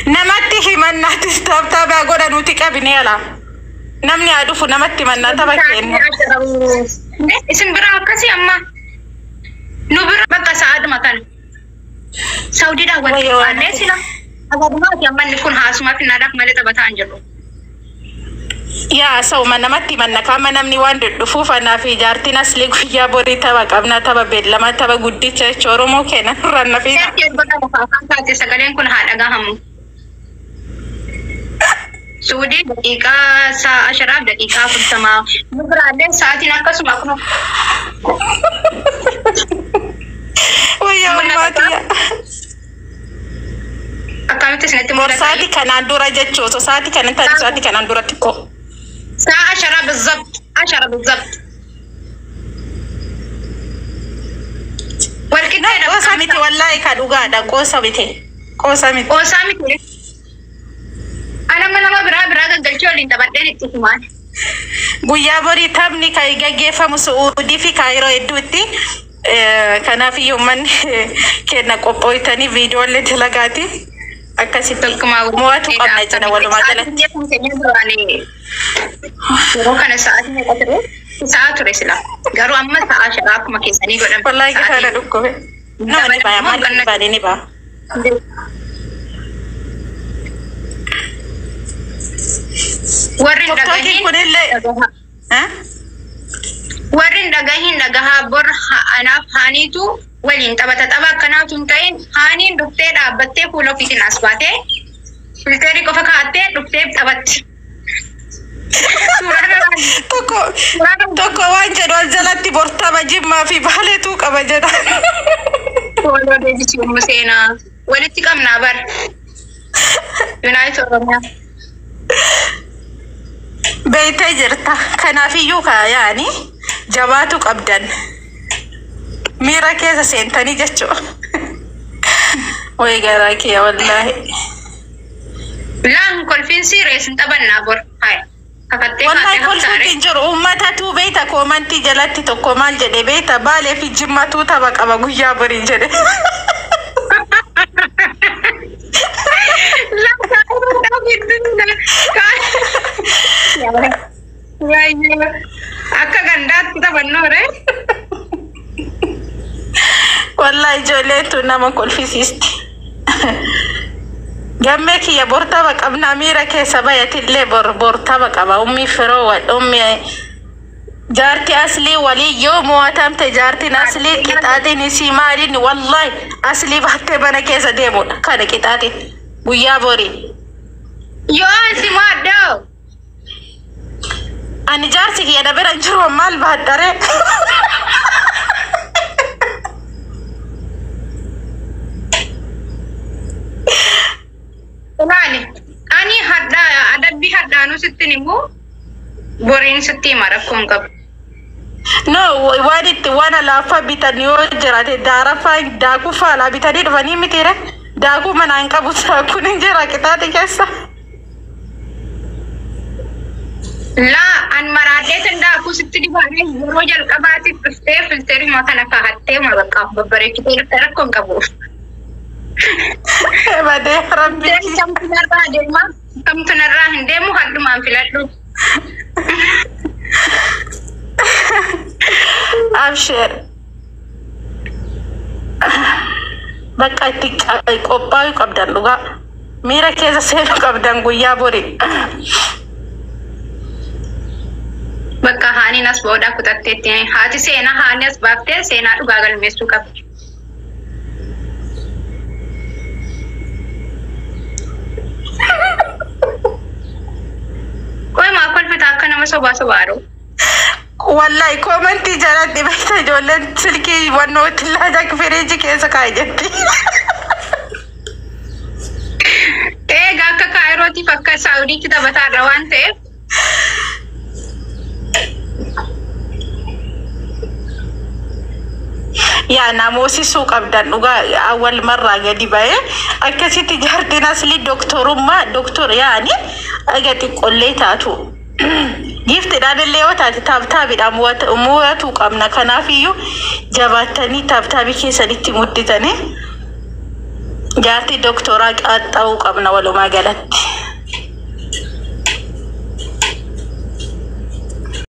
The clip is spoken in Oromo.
Namatti himannaatis tap tap haa godhanuuti qabine ala. Namni haa dhufu namatti himannaa tapha kennu. Isin bira akkasii amma nu bira bakka sa'aadhuma kana. Saudiidhaan wal Wayyoo waan qixxaannee sila. Agadumaati amma inni kun haasumaaf hinnaadhaaf malee taphataa hin jiru. Yaa sa'uma namatti himanna kaama namni waan dhudhufuuf anaa fi jaartiin aslii guyyaa borii tapha qabna tapha beellama tapha guddicha jecha Oromoo keenya nurraan nafiina. Seerti erga lafa afaan taate sagaleen kun haa dhagahamu. Suudii daqiiqaa sa'a asharaaf daqiiqaa 40. Nu biraallee sa'aatiin akkasuma akkuma Wayyaa mul'ata. ummaatiya. Akkamitti isinitti Bor mul'ata? sa'aatii kanaan dura jechuu osoo sa'aatii kana hin taane sa'aatii kanaan dura xiqqoo. Sa'a asharaa bizzabt. Ashara bizzabt. No, Walqixxeedha qoosa bakka miti wallaahi ka dhugaadha qoosa miti. Qoosa miti. Qoosaa miti. Anama nama biraa biraa gaggalchee waliin taphadheen itti himaan. Guyyaa borii taphni kan gaggeeffamu Su'uudii fi Kaayiroo hedduutti. Kanaaf iyyuu uummanni keenya qophooytanii viidiyoolee dalagaati. Akkasitti Tolkumaa mo'atu qabna jedha walumaa Sa'aatiin galatti. biyya kun keenya duraanii yeroo kana sa'aatii meeqa ture? Sa'a ture sila. Garuu amma sa'a asharaa akkuma keessanii godhame. Wallaahi gafaana Sa'aatiin dhukkube. No, ni baya dabalamu maaliif hin baane ni baya. Warri hin Tiktookiin dhagahin kunillee dhagahaa. eh? Warri hin dhagahin dhagahaa bor anaaf haaniitu waliin taphata. Tapha akkanaatu hin ta'in haaniin dhuftee dhaabbattee fuula ofiitiin as baatee filteerii qofa kaa'attee dhuftee taphatti. Suuraa kanaan Tokko suuraa kanaan tokko waan jedhu as jalatti bortama jimmaa fi baaleetu qaba jedha. Tooloo deebisii uumma seenaa walitti qabnaa bar. Yuunaayit Oromiyaa. Beeytee jirta. Kanaafiyyuu kaa yaani jabaatu qabdan. Miira keessa seentanii jechuudha. Wayi garaa kiyya wallaahi. Laan kolfiinsi rees hin taphannaa bor. Haaya. Kakattee Wallahi kaatee kolfuutti haftaare. hin jiru. Uummatatu beeyta koomantii jalatti tokko maal jedhe beeyta baalee fi jimmatuu tapha qaba guyyaa borii jedhe. Akka gandaatti taphannoo ree. Wallahi ijoolleen tun nama kolfisiisti. Gammee kiyya bor tapha qabnaa miira keessa bayatillee bor bor tapha qaba. Ummi firoo wal ummi jaarti aslii walii yoo mo'atamte jaartiin aslii qixaatiin isii maaliin wallahi aslii baattee mana keessa deemudha. Kana qixaatiin guyyaa borii. Yoo ansi maaddaa. Ani jaarsi kiyya na bira hin jiru maal baadharee? Ilaali. Ani hadhaa adabbii hadhaanuu sittin immoo boriin sitti hima rakkoo hin qabu. No, waan itti waan alaafaa bitan yoo jiraate daaraffaa daakuu faalaa bitanii dhufanii mitiire. Daakuu manaa hin qabu daakuun hin jira qixaaxi keessa. Laa an maraadhee tan daakuu sitti dibaanee yeroo jalqabaatiif dhuftee filteeruma kana kaahattee ma bakka babbareechitee dhufte rakkoo hin qabu. Badee rabbi. Filteerri kamtu narraa deema kamtu narraa hin deemu hadhumaan filadhu. Abshir. Bakka itti qophaa'uu qabdan dhugaa. Miira keessa seenuu qabdan guyyaa borii. Bakka haaniin as boodaa kutatteetti haati seenaa haani as baaftee seenaa dhugaa galmeessuu qabdi. Qoy maa kolfita akka nama sobaa sobaaru. Wallahi koomantii jalatti beekta ijoolleen silkii wannoo tillaaja firiijii keessa kaa'e jetti. Egaa akka Kaayirootiif akka Saawudiitti taphataarra waan ta'eef Yaa namoosisuu qabdan dhugaa awwal marraa gadi ba'ee akkasitti jaartiin aslii doktorummaa doktor yaani aga xiqqollee taatu. Giiftiidhaan illee yoo taate taaptaabiidhaan mo'atuu qabna. Kanaafiyyuu jabaattanii taaptaabii keessanitti mudditanii Jaartii doktoraa qaxxa'uu qabna walumaa galatti.